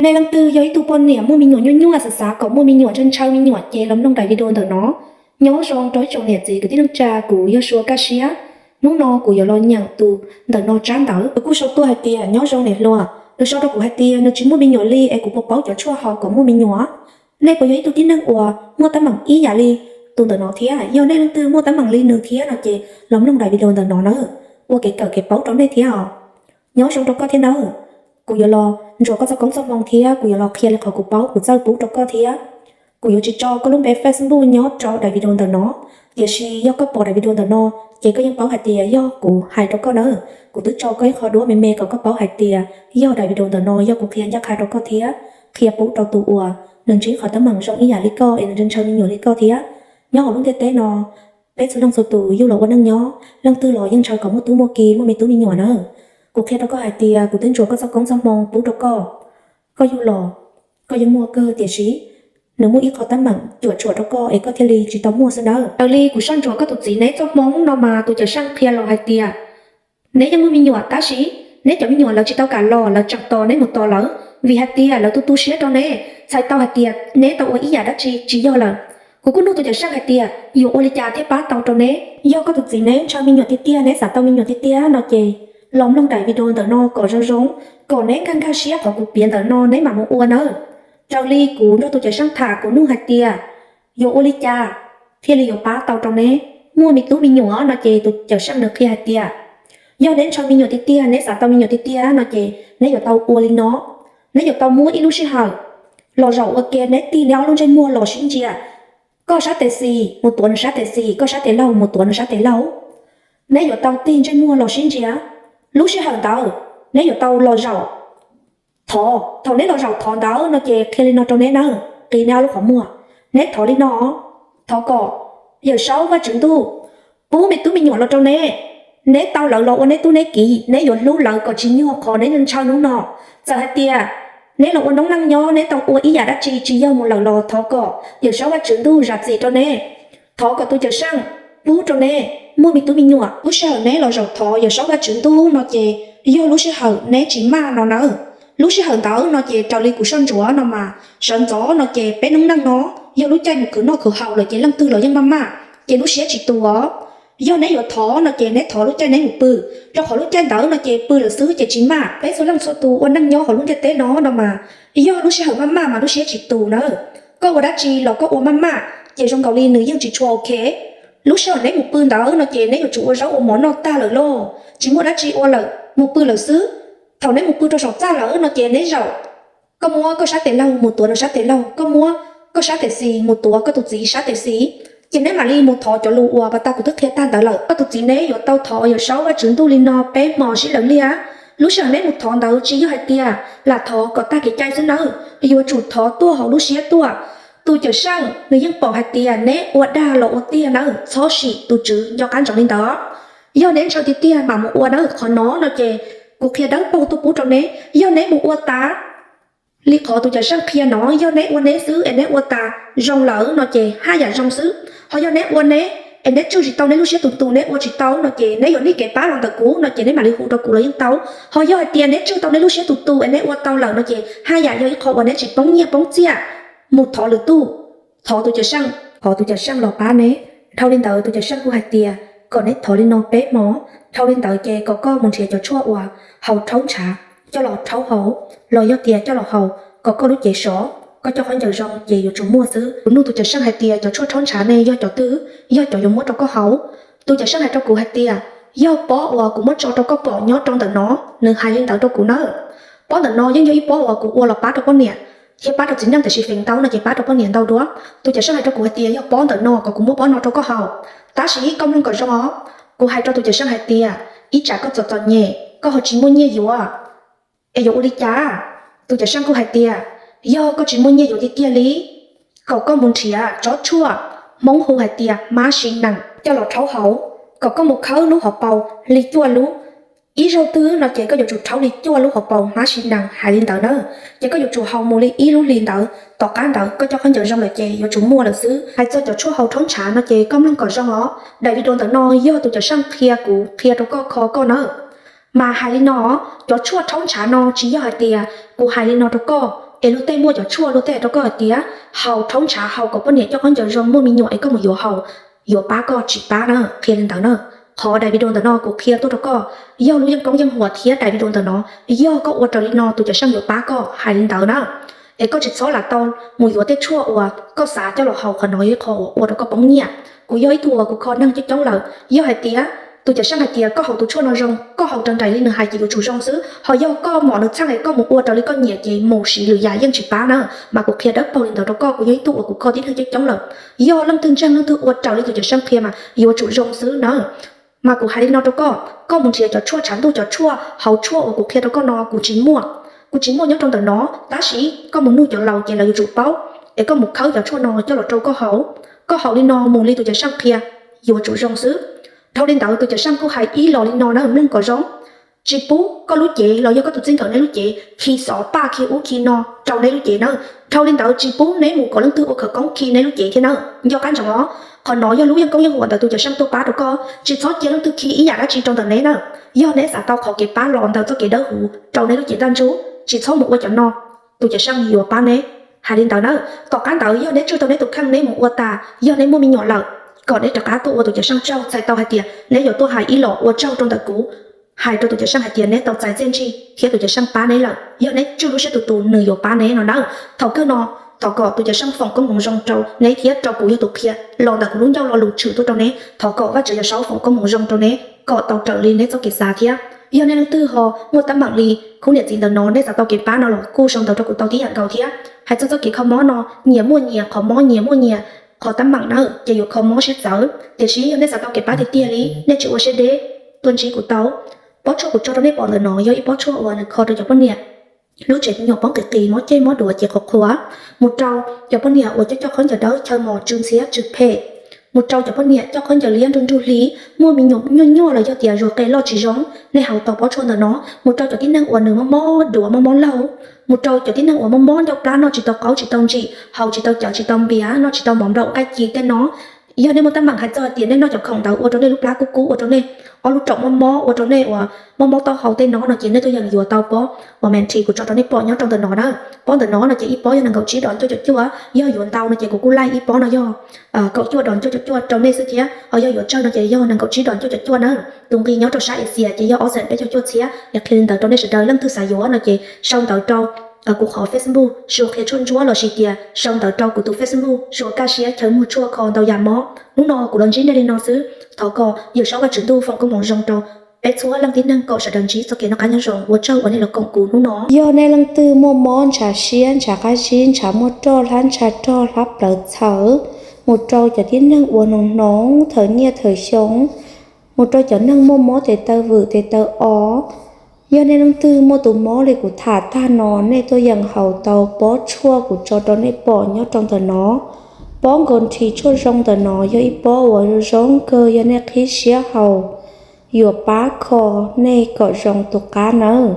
Nej leej twg yog ib tug poj niam muaj me nyuam nyuaj nyuaj, xav xav kom muaj me nyuam, ntshaw ntshaw me nyuam ces los mloog daim video ntawm no. Nyob zoo rau ib tsoom niam txiv kwv tij neej tsa, kuv yog Sua Kaj Siab. Hnub no kuv yuav los nyeem tus ntawm no tsab ntawv. Nws kuj sau tuaj hais tias, nyob zoo niam hluas, nws sau rau kuv hais tias nws tsis muaj me nyuam li es kuv puas paub cov tshuaj haus kom muaj me nyuam? Nej puas yog ib tug tib neeg uas muaj teeb meem ib yam li tus ntawm no thiab? Yog nej leej twg muaj teeb meem li nws thiab no ces los mloog daim video ntawm no na, ua kev kawm kev paub rau nej thiab os. Nyob zoo rau koj thiab nawb. Kuv yuav los ntsuas koj txoj koob txoj hmoo thiab kuv yuav los qhia li qhov kuv paub kuv txawj pub rau koj thiab. Kuv yuav tsis tso koj lub npe Facebook nyob rau daim video ntawm no, tiam sis yog koj pom daim video ntawm no ces koj yeej paub hais tias yog kuv hais rau koj na. Kuv twb tso koj ib qho duab me me kom koj paub hais tias yog daim video ntawm no yog kuv qhia ncaj qha rau koj thiab qhia pub rau tus uas nws ntsib qhov teeb meem zoo ib yam li koj es nws ntshaw ntshaw me nyuam li koj thiab. Nyob hauv lub ntiaj teb no, peb txhua leej txhua tus yug los ua neej nyob, leej twg los yeej ntshaw kom muaj tub muaj ki, muaj me tub me nyuam na. Kuv qhia rau koj hais tias kuv twb ntsuas koj txoj koob txoj hmoo pub rau koj, koj yug los koj yeej muaj kawg, tiam sis nws muaj ib qho teeb meem cuam tshuam rau koj es koj thiaj li tsis tau muaj xwb nawb. Raws li kuv soj ntsuam koj tus txiv neb txoj hmoo no mas tus cawm seej qhia los hais tias neb yeej muaj me nyuam tab sis neb cov me nyuam lawv tsis tau kam los, lawv tseem tos neb mus tos lawv, vim hais tias lawv tu tu siab rau neb, txhais tau hais tias neb tau ua ib yam dab tsi tsis yog lawm. Kuv kuj nug tus cawm seej hais tias yuav ua li cas thiaj pab tau rau neb. Yog koj tus txiv neb ntshaw me nyuam tiag tiag, neb xav tau me nyuam tiag tiag no ces los mloog daim video ntawm no kom zoo zoo, kom neb nkag nkag siab qhov kuv piav ntawm no neb mam mus ua nawb. Raws li kuv nrog tus cawm seej tham, kuv nug hais tias yuav ua li cas thiaj li yuav pab tau rau neb muaj me tub me nyuam no ces tus cawm seej nws qhia hais tias yog neb ntshaw me nyuam tiag tiag, neb xav tau me nyuam tiag tiag no ces neb yuav tau ua li no. Neb yuav tau muab ib lub sij hawm los zaum ua ke, neb tig neb ob lub ntsej muag los sib ntsia, koj sab tes xis mus tuav nws sab tes xis, koj sab tes laug mus tuav nws sab tes laug. Neb yuav tau tig ntsej muag los sib ntsia. Lub sij hawm ntawd neb yuav tau los zaum thov. Thaum neb los zaum thov ntawd no ces qhia li no rau neb nawb, qis neb ob lub qhov muag, neb thov li no: Thov kom Yawm Saub Vajtswv Ntuj pub me tub me nyuam los rau neb, neb tau lawv los ua neb tub neb kiv, neb yuav hlub lawv kom tsis nyuag qhov neb ntshaw hnub no. Txawm hais tias neb los ua noob neej nyob, neb tau ua ib yam dab tsi tsis yog mus lawm los thov kom Yawm Saub Vajtswv Ntuj zam txim rau neb. Thov kom tus cawm seej pub rau neb muaj me tub me nyuam. Lub sij hawm neb los zaum thov Yawm Saub Vajtswv Ntuj no ces yog lub sij hawm neb tsis maj no nawb. Lub sij hawm ntawd no ces raws li kuv soj ntsuam no mas sawv ntxov no ces peb noob neej no yog lub caij mus khwv noj khwv haus lawm ces leej twg los yeej maj maj, ces lub siab tsis tus os. Yog neb yuav thov no ces neb thov lub caij neb mus pw, rau qhov lub caij ntawd no ces pw lawm xwb ces tsis maj. Peb txhua leej txhua tus ua neej nyob hauv lub ntiaj teb no no mas yog lub sij hawm maj maj mas lub siab tsis tus nawb. Koj ua dab tsi los koj ua maj maj ces zoo nkaus li nws yeej tsis tshua ok. Lub sij hawm neb mus pw ntawd no ces neb yuav tsum ua zaub ua mov noj tag lawm lauj, tsis muaj dab tsi ua lawm, mus pw lawm xwb. Thaum neb mus pw rau saum txaj lawm no ces neb zaum, koj muab koj sab tes laug mus tuav nws sab tes laug, koj muab koj sab tes xis mus tuav koj tus txiv sab tes xis, ces neb mam li mus thov cov lus uas pas tas kuv twb qhia tag ntawd lawm. Koj tus txiv neb yuav tau thov Yawm Saub Vajtswv Ntuj li no peb hmo sib law liag. Lub sij hawm neb mus thov ntawd tsis yog hais tias lam thov kom tag kev cai xwb nawb, yuav tsum thov tuaj hauv lub siab tuaj. Tus cawm seej nws yeej pom hais tias neb ua dag los ua tiag nawb, txhob sim tus tswv nco qab ntsoov li ntawd. Yog neb ntshaw tiag tiag mam mus ua nawb, qhov no no ces kuv qhia dawb paug tuaj pub rau neb. Yog neb mus ua tas li qhov tus cawm seej qhia no, yog neb ua neb xwb es neb ua tas zoo lawm no ces haj yam zoo xwb. Ho yog neb ua neb es neb tswj tsis tau neb lub siab tus tus, neb ua tsis tau no ces neb yuav nij kev pab los ntawm kuv no ces neb mam li hu rau kuv los yeej tau. Ho yog hais tias neb tswj tau neb lub siab tus tus es neb ua tau lawm no ces haj yam yog ib qho uas neb tsis poob nyiaj poob txiaj, mus thov lwm tus, thov tus cawm seej, thov tus cawm seej los pab neb. Dhau li ntawd tus cawm seej kuj hais tias kom neb thov li no peb hmo. Dhau li ntawd ces kom koj mus nrhiav cov tshuaj uas haus rhaub ntshav coj los rhaub haus, los yog tias coj los haus kom koj lub cev sov, koj coj khaub ncaws zoo ces yuav tsum muaj xwb. Kuv nug tus cawm seej hais tias cov tshuaj rhaub ntshav ne yog cov twg, yog cov yuav muab rau koj haus? Tus cawm seej hais rau kuv hais tias yog pob uas kuv muab tso rau koj pom nyob rau ntawm no. Nws hais li ntawd rau kuv nawb. Pob ntawm no yeej yog ib pob uas kuv ua los pab rau poj niam thiab pab rau txiv neej, tiam sis feem ntau no ces pab rau poj niam ntau dua. Tus cawm seej hais rau kuv hais tias yog pob ntawm no kom kuv muab pob no rau koj haus. Tab sis koj mloog kom zoo os, kuv hais rau tus cawm seej hais tias ib tsam koj txom txom nyem, koj ho tsis muaj nyiaj yuav, es yuav ua li cas? Tus cawm seej kuj hais tias yog koj tsis muaj nyiaj yuav tiag tiag li, kom koj mus nrhiav tsob tshuaj Hmoob hu hais tias hmab siv nees coj los rhaub haus, kom koj mus khawb lub hauv paus li cuaj lub. Ib zaug twg no ces koj yuav tsum rhaub li cuaj lub hauv paus hmab siv nees hais li ntawd na. Ces koj yuav tsum haus mus li ib lub hli ntawd, tom qab ntawd koj coj khaub ncaws zoo lawm ces yuav tsum muaj lawm xwb. Hais txog cov tshuaj haus rhaub ntshav no ces koj mloog kom zoo os. Daim video ntawm no yog tus cawm seej qhia kuv qhia rau koj kho koj nawb. Mas hais li no, cov tshuaj rhaub ntshav no tsis yog hais tias kuv hais li no rau koj Es luag tej muaj cov tshuaj luag tej hais rau koj hais tias haus rhaub ntshav, haus kom poj niam coj khaub ncaws zoo, muaj me nyuam es koj mus yuav haus, yuav pab koj tsis pab na, qhia li ntawd na. Qhov daim video ntawm no kuv qhia tuaj rau koj, yog lub yeej koob yeej huam thiab daim video ntawm no, yog koj ua raws li no tus cawm seej yuav pab koj hais li ntawd na. Es koj tsis txhob lam tau mus yuav tej tshuaj uas koj xav coj los haus, qhov no yog ib qho uas ua rau koj poob nyiaj. Kuv yog ib tug uas kuv kho neeg coob coob lawm, yog hais tias tus cawm seej hais tias koj haus tus tshuaj no zoo, koj haus raws nraim li nws hais ces yuav tsum zoo xwb. Ho yog koj mom nws txheej es koj mus ua raws li koj nyiam ces mus siv lwm yam yeej tsis pab na. Mas kuv qhia dawb paug li ntawd rau koj, kuv yog ib tug uas kuv kho tib neeg coob coob lawm. Yog leej twg ntseeg leej twg ua raws li tus cawm seej qhia mas yuav tsum zoo xwb na. Mas kuv hais li no rau koj, koj mus nrhiav cov tshuaj tshav ntuj, cov tshuaj hauv tshuaj uas kuv qhia rau koj no kuv tsis muaj. Kuv tsis muaj nyob rau ntawm no, tab sis koj mus nug cov laus ces lawv yuav tsum paub, es koj mus khawb cov tshuaj no coj los rau koj haus. Koj haus li no mus li tus cawm seej qhia, yuav tsum zoo xwb. Dhau li ntawd tus cawm seej kuj hais ib los li no na, mloog kom zoo. Tsis pub koj lub cev los yog koj tus txij nkawm nej lub cev khi xov paj khi ub khi no rau nej lub cev na. Dhau li ntawd tsis pub neb mus kom leej twg ua khawv koob khi neb lub cev thiab na. Nco qab ntsoov os, qhov no yog lub yeej koob yeej huam ntawm tus cawm seej tuaj pab rau koj, tsis txhob cia leej twg khi ib yam dab tsi rau ntawm neb na. Yog neb xav tau qhov kev pab los ntawm txoj kev dawb huv rau neb lub cev ntaj ntsug, tsis txhob mus ua cov no, tus cawm seej yuav pab neb. Hais li ntawd na, tom qab ntawd yog neb tswj tau neb tus kheej neb mus ua tas, yog neb muaj me nyuam lawm, kom neb rov qab tuaj ua tus cawm seej tsaug, txhais tau hais tias neb yuav tuaj hais ib los ua tsaug rau ntawm kuv, hais rau tus cawm seej hais tias neb tau txais txiaj ntsig thiab tus cawm seej pab neb lawm. Yog neb tswj lub siab tus tus nws yuav pab neb no na. Thaum kawg no, thov kom tus cawm seej foom koob hmoov zoo rau neb thiab rau kuv yog tus qhia los ntawm kuv lub ncauj lo lus tshwm tuaj rau neb. Thov kom Vajtswv Yawm Saub foom koob hmoov zoo rau neb kom tau raws li neb txoj kev xav thiab. Yog nej leej twg ho muaj teeb meem li khub niam txiv ntawm no, nej xav tau kev pab no los kuj sau ntawv rau kuv tau tib yam nkaus thiab. Hais txog txoj kev kho mob no, nyias muaj nyias qhov mob, nyias muaj nyias qhov teeb meem na, ces yuav kho mob sib txawv. Tiam sis yog nej xav tau kev pab tiag tiag li, nej tsis ua siab deb, tuaj ntsib kuv tau. Pob tshuaj kuv tso rau nej pom ntawm no yog ib pob tshuaj uas nws kho rau cov poj niam lub tsev me nyuam poob qis qis, mob ceg mob duav ces qhuav qhuav. Mus rau cov poj niam uas coj coj khaub ncaws dawb chaw mos tsw ntxhiab tsw phem. Mus rau cov poj niam coj khaub ncaws liab nruj nruj hli, muaj me nyuam nyuaj nyuaj los yog tias zuag qe loj tsis zoo, nej haus tau pob tshuaj ntawm no. Mus rau cov tib neeg uas nws mob mob duav mob mob laug. Mus rau cov tib neeg uas mob mob ncauj plab, noj tsis tau qaub tsis tau ntsim, haus tsis tau cawv tsis tau npias, noj tsis tau mov nplaum nqaij ci tej no. Yog nej muaj teeb meem hais txog hais tias nej noj cov khoom ntawd ua rau nej lub plab kub kub, ua rau nej ob lub raum mob mob, ua rau nej uas mob mob taub hau tej no no ces nej tuaj yeem yuav tau pob uas Mentee kuv tso rau nej pom nyob rau ntawm no na. Pob ntawm no no ces ib pob yog nees nkaum tsib dos cuaj caum cuaj, yog yuav ntau no ces kuv kuj laij ib pob no yog kaum cuaj dos cuaj caum cuaj rau nej xwb thiab. Ho yog yuav tsawg no ces yog nees nkaum tsib dos cuaj caum cuaj na. Tus nqi nyob rau sab Asia ces yog ob xees peb caug cuaj txhiab. Es qhia li ntawd rau nej sawv daws, leej twg xav yuav no ces sau ntawv rau kuv qhov Facebook Suav Qhia Tshuaj Ntsuab lossis tias sau ntawv rau kuv tus Facebook Suav Kaj Siab Chaw Muag Tshuaj Kho Ntau Yam Mob. Hnub no kuv los ntsib nej li no xwb, thov kom Yawm Saub Vajtswv Ntuj foom koob hmoov zoo rau peb txhua leej tib neeg kom sawv daws ntsib txoj kev noj qab nyob zoo. Ua tsaug uas nej los koom kuv hnub no. Yog nej leej twg muaj mob ntshav siab, ntshav qab zib, ntshav muaj roj hlab, ntshav rog hlab plawv txhawv, mus rau cov tib neeg uas hnoos hnoos thawm niaj thawm xyoo, mus rau cov neeg muaj mob tes taw vwm tes taw os. Yog nej leej twg muaj tus mob li kuv tham tag no, nej tuaj yeem haus tau pob tshuaj kuv tso rau nej pom nyob rau ntawm no. Pob nkaus nrhi tshuaj zoo ntawm no yog ib pob uas zoo kawg, yog nej qhib siab haus yuav pab kho nej kom zoo tus qab nawb.